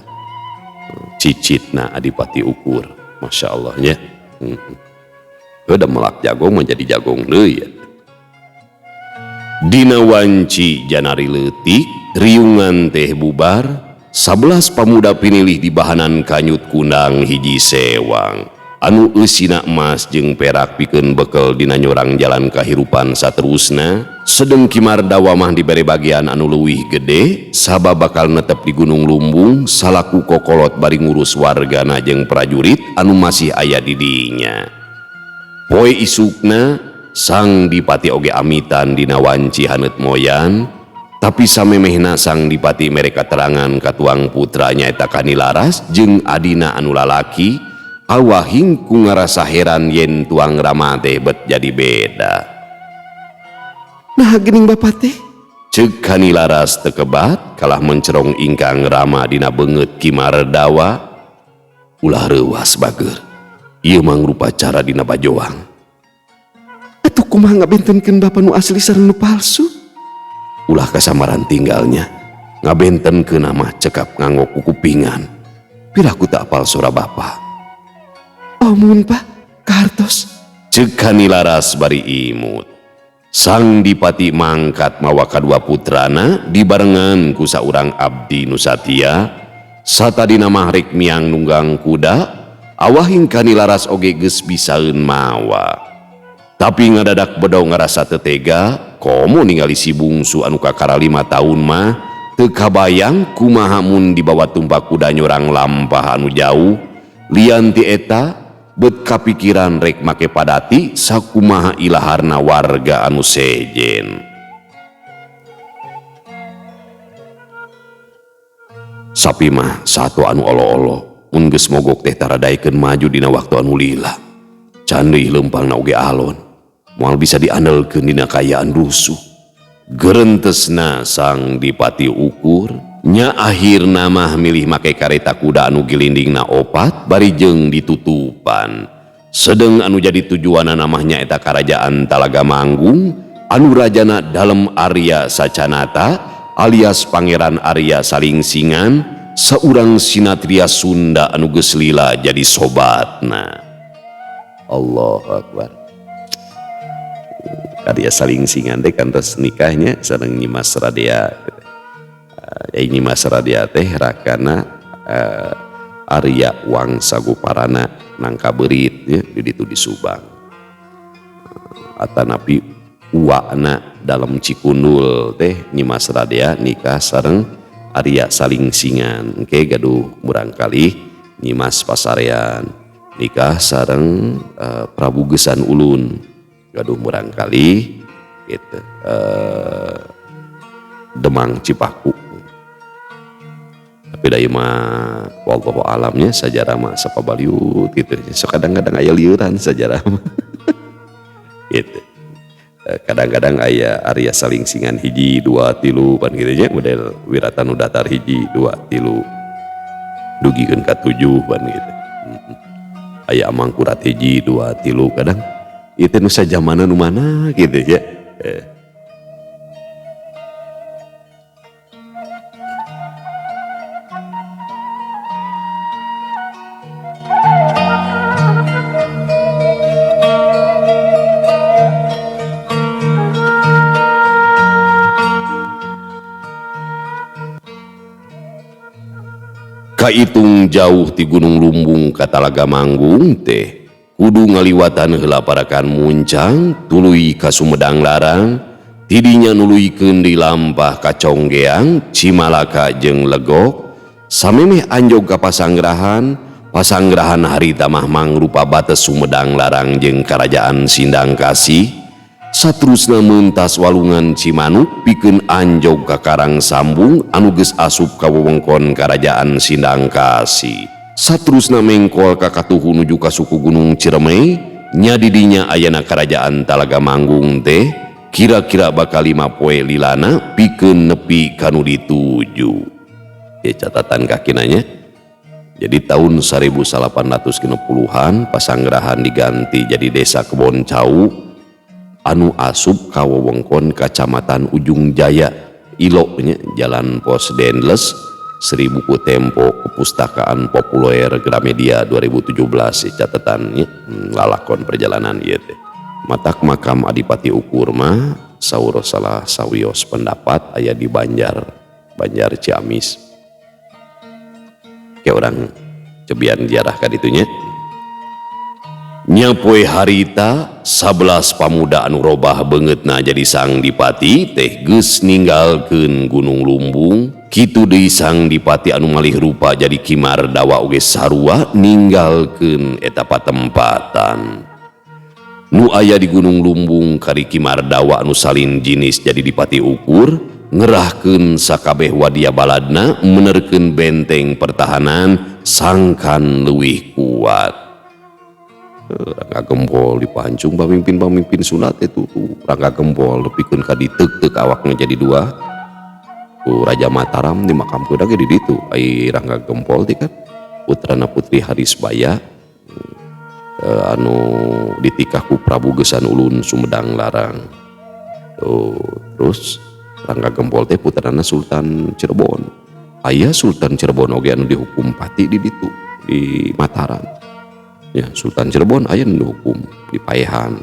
Cicitna Adipati Ukur. Masya Allah nya. Udah melak jagong menjadi jagong deui ya. Dina wanci janari leutik, riungan teh bubar, 11 pamuda pinilih di bahanan kanyut kundang hiji sewang. Anu eusina emas jeung perak pikeun bekel dina nyorang jalan kahirupan saterusna, sedeng Ki Mardawa mah dibere bagian anu leuwih gede, sabab bakal netep di Gunung Lumbung salaku kokolot bari ngurus wargana jeung prajurit anu masih aya di dinya. Poe isukna Sang Dipati oge amitan dina wanci haneut moyan, tapi samemehna Sang Dipati mere katerangan ka tuang putra nyaeta Kanilaras jeung adina anu lalaki, awahing ku ngarasa heran yen tuang rama teh bet jadi beda. Nah geuning bapa teh? Ceuk Kanilaras teu kebat kalah mencerong ingkang rama dina beungeut Ki Mardawa. Ulah reuwas bager. Ieu mangrupa cara dina bajoang. Atuh kumaha ngabentenkeun bapa nu asli sareng nu palsu? Ulah kasamaran tinggalnya. Ngabentenkeun mah cekap nganggo kukupingan. Piraku tak apal sora bapa. Omun pak, kartos. Ceuk Kanilaras bari imut. Sang Dipati mangkat mawa kadua putrana dibarengan ku saurang abdi nu satia. Satadina mah rek miang nunggang kuda, awahing Kanilaras oge geus bisaeun mawa. Tapi ngadadak bedo ngarasa teu tega, komo ningali si bungsu anu kakara 5 tahun mah teu kabayang kumaha mun dibawa tumpak kuda nyorang lampah anu jauh. Lian ti eta bet kapikiran rek make padati sakumaha ilaharna warga anu sejen. Sapi mah satu anu olo-olo, mun geus mogok teh taradaikeun maju dina waktu anu lila. Candih leumpangna oge alon, moal bisa diandelkeun dina kaayaan rusuh. Gerentesna Sang Dipati Ukur, nya akhirna mah milih make kareta kuda anu gilindingna opat bari jeung ditutupan. Sedeng anu jadi tujuanana mah nyaeta karajaan Talaga Manggung anu rajana Dalem Arya Sacanata alias Pangeran Arya Salingsingan, saurang sinatria Sunda anu geus lila jadi sobatna. Allahu Akbar. Arya Salingsingan teh kantos nikahnya sareng Nyimas Radea. Nyimas Radea teh rakana Arya Wangsa Guparana nangka beurit nya di ditu di Subang. Atanapi uakna dalam Cikundul teh Nyimas Radea nikah sareng Arya Salingsingan. Engke gaduh murangkalih Nyimas Pasarean nikah sareng Prabu Gesan Ulun gaduh murangkalih gitu, Demang Cipaku. Tapi da ieu mah wallahu alamnya sajarah mah sapabaliut gitu. So kadang-kadang aya liuran sajarah mah. Gitu. Kadang-kadang aya Arya Salingsingan hiji 2 3 pan kitu nya model Wiratanu datar hiji 2 3 dugikeun ka 7 pan gitu. Aya Amangkurat hiji 2 3 kadang ieu teh nu sajamana nu mana gitu ya. Kaitung jauh ti Gunung Lumbung ka Talaga Manggung teh kudu ngaliwatan heula parakan muncang tuluy ka Sumedang Larang tidinya nuluykeun di lampah ka Conggeang Cimalaka jeung Legok samemeh anjog ka Pasanggrahan. Pasanggrahan harita mah mangrupa bates Sumedang Larang jeung Karajaan Sindang Kasih. Saterusna mentas walungan Cimanuk pikeun anjog ka Karang Sambung anu geus asup ka wewengkon Karajaan Sindang Kasih. Saterusna mengkol ka katuhu nuju ka suku Gunung Ciremai, nya didinya ayana Karajaan Talaga Manggung teh kira-kira bakal 5 poe lilana pikeun nepi ka nu dituju. Ya, catatan kakinanya. Jadi tahun 1860-an Pasanggrahan diganti jadi Desa Kebon Cau anu asup ka wewengkon Kacamatan Ujung Jaya Ilo nya, Jalan Pos Dendles 1000 ku Tempo Kepustakaan Populer Gramedia 2017 ya, catatannya lalakon perjalanan ieu teh. Matak makam Adipati Ukur mah saur salah sawios pendapat aya di Banjar, Banjar Ciamis. Kayak orang cebian ziarah ka ditunya. Nya poe harita 11 pamuda anu robah beungeutna jadi Sang Dipati teh geus ninggalkeun Gunung Lumbung. Kitu deui Sang Dipati anu malih rupa jadi Ki Mardawa oge sarua ninggalkeun eta patempatan. Nu aya di Gunung Lumbung kari Ki Mardawa anu salin jinis jadi Dipati Ukur ngerahkeun sakabeh wadia baladna menerkeun benteng pertahanan sangkan leuwih kuat. Rangga Gempol dipancung pamimpin-pamimpin Sunda teh tuh Rangga Gempol nepikeun ka diteuk-teuk awakna jadi dua. Ku Raja Mataram dimakamkeun ge di ditu. Ai Rangga Gempol teh kan putrana Putri Harisbaya anu ditikah ku Prabu Geusan Ulun Sumedang Larang. Tuh, terus Rangga Gempol teh putrana Sultan Cirebon. Aya Sultan Cirebon oge anu dihukum pati di ditu di Mataram. Ya, Sultan Cirebon aya nu dihukum di Paehan.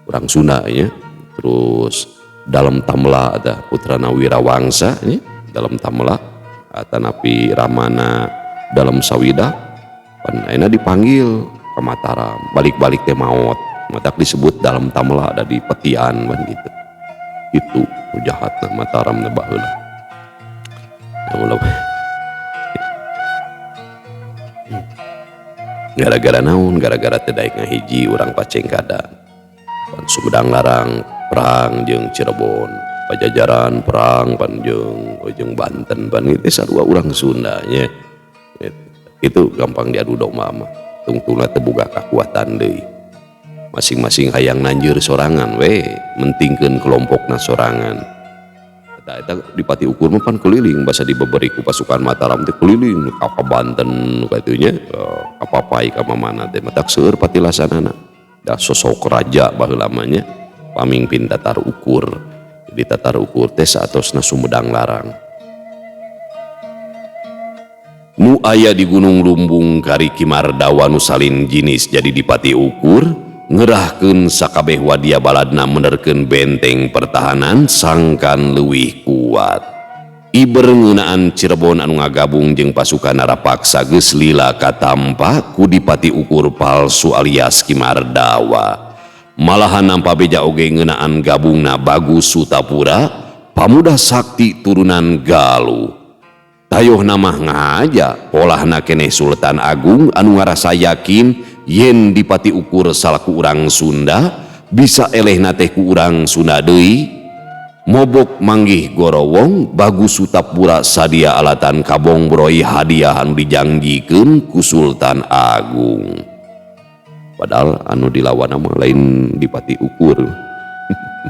Urang Sunda nya. Terus Dalem Tamla ada putrana Wirawangsa nya, Dalem Tamla atanapi Ramana Dalem Sawida pan ayeuna dipanggil ke Mataram, balik-balik teh maot. Matak disebut Dalem Tamla ada di Petian pan gitu. Itu jahatna Mataram na baheula. Ya ulah. Gara-gara naon? Gara-gara teu daek ngahiji urang Pacengkada. Pan Sumedang Larang perang jeung Cirebon, Pajajaran perang pan jeung Banten pan itu sarua urang Sunda nya. Itu gampang diadu domba mah. Tungtungna teu boga kakuatan deui. Masing-masing hayang nanjeur sorangan we, mentingkeun kelompokna sorangan. Eta eta Dipati Ukur mah pan keliling basa dibeberi ku pasukan Mataram teh keliling ka Banten katunya nya, ka Papai ka mamana teh matak seueur patilasanana. Da sosok raja baheula mah nya pamimpin Tatar Ukur. Jadi Tatar Ukur teh saatosna Sumedang Larang. Nu aya di Gunung Lumbung kari Ki Mardawa nu salin jinis jadi Dipati Ukur ngerahkeun sakabeh wadia baladna menerkeun benteng pertahanan sangkan leuwih kuat. Iber ngeunaan Cirebon anu ngagabung jeung pasukan Narapaksa geus lila katampa ku Dipati Ukur palsu alias Ki Mardawa. Malahan nampa beja oge ngeunaan gabungna Bagus Sutapura, pamuda sakti turunan Galuh. Tayohna mah ngahaja polahna keneh Sultan Agung anu ngarasa yakin yen Dipati Ukur salaku urang Sunda bisa elehna teh ku urang Sunda deui. Mobok manggih gorowong Bagus Sutapura sadia alatan kabongbroi hadiah anu dijangjikeun ku Sultan Agung. Padahal anu dilawan mah lain Dipati Ukur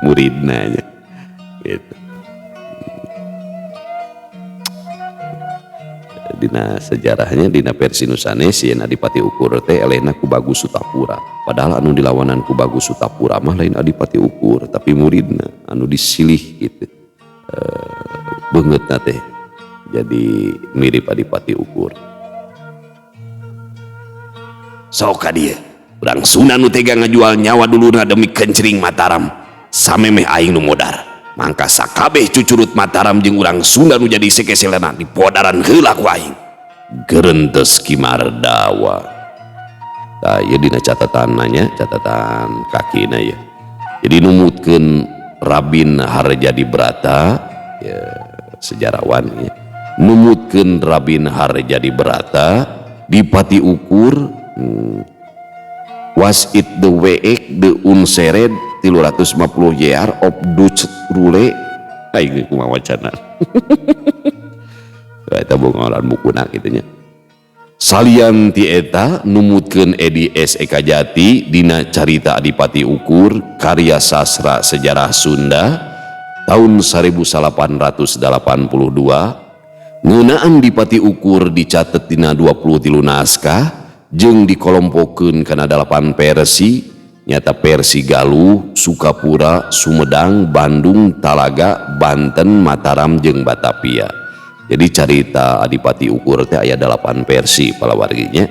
muridna nya gitu. Dina sejarahnya dina versi nu sanes yen Adipati Ukur teh elehna ku Bagus Sutapura. Padahal anu dilawanan ku Bagus Sutapura mah lain Adipati Ukur tapi muridna anu disilih gitu. Beungeutna teh jadi mirip Adipati Ukur. Sok ka dieu urang Sunda nu tega ngajual nyawa dulurna demi kencring Mataram. Samemeh aing nu modar. Mangka sakabeh cucurut Mataram jeung urang Sunda nu jadi sekeselana dipodaran heula ku aing. Gerentes Ki Mardawa. Tah ieu dina catatanna nya, catatan kakina ya. Jadi numutkeun Rabin Harjadi Brata ya, sejarawan ya. Numutkeun Rabin Harjadi Brata Dipati Ukur was it the week the unsered 350 year of Dutch rule. Aing kumaha wacana. Eta bungalan bukuna kitu nya. Salian ti eta numutkeun Edi S. Ekajati dina Carita Adipati Ukur karya sastra sejarah Sunda tahun 1882 ngeunaan Dipati Ukur dicatet dina 23 naskah jeung dikolompokeun kana 8 versi nyata versi Galuh, Sukapura, Sumedang, Bandung, Talaga, Banten, Mataram jeung Batavia. Jadi carita Adipati Ukur teh aya 8 versi palawarginya.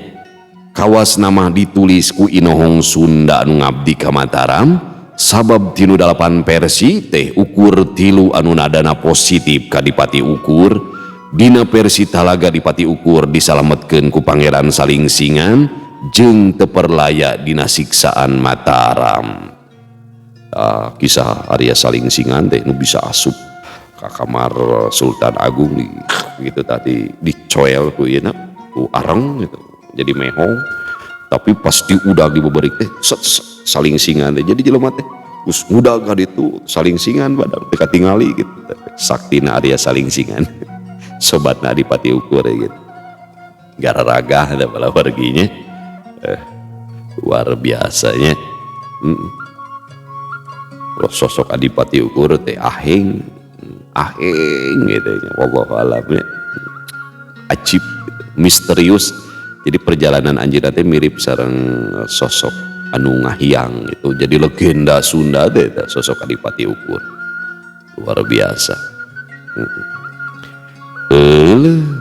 Kawas nama ditulis ku Inohong Sunda anu ngabdi ka Mataram sabab tinu 8 versi teh ukur 3 anu nadana positif ka Dipati Ukur. Dina versi Talaga Dipati Ukur disalametkeun ku Pangeran Salingsingan jeung teu perlaya dina siksaan Mataram. Kisah Arya Salingsingan teh nu bisa asup ka kamar Sultan Agung di, gitu tadi dicoel ku ieu ku areng gitu jadi mehong, tapi pasti udah dibeberik teh set, set, salingsingan teh jadi jelema teh geus ngudag ka ditu salingsingan badan teu katingali gitu. Saktina Arya Salingsingan sobatna Adipati Ukur gitu gararagah da palawarginya luar biasanya. Sosok Adipati Ukur teh aheng aheng gitu ya, wallahu alam ya. Ajib misterius. Jadi perjalanan anjeunna teh mirip sareng sosok anu ngahiang gitu. Jadi legenda Sunda teh sosok Adipati Ukur luar biasa.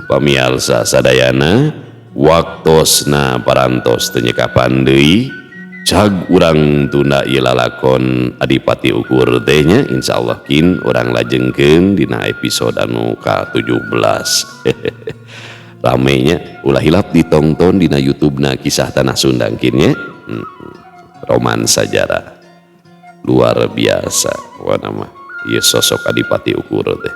Pamiarsa sadayana, waktosna parantos teu nyekapan deui, cag urang tunda ieu lalakon Adipati Ukur teh nya. Insyaallah kin urang lajengkeun dina episode anu ka-17. Ramenya ulah hilap ditongton dina YouTube na Kisah Tanah Sunda kin nya. Roman sajarah luar biasa wana mah ieu sosok Adipati Ukur teh.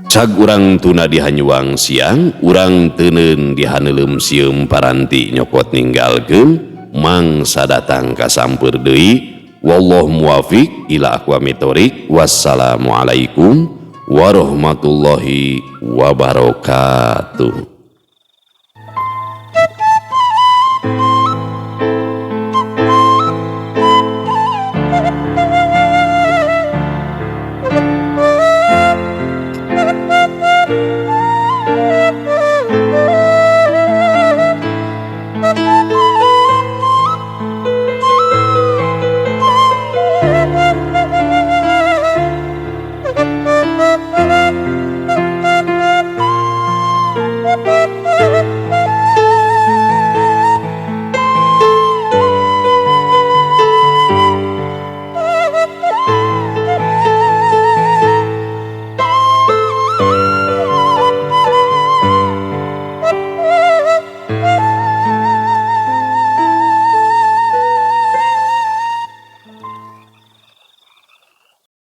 Cag urang tuna di hanyuang siang, urang teuneun di haneuleum sieum paranti nyokot ninggalkeun mangsa datang kasampeur deui. Wallahu muwafiq ila aqwamit thoriq. Wassalamualaikum warahmatullahi wabarakatuh.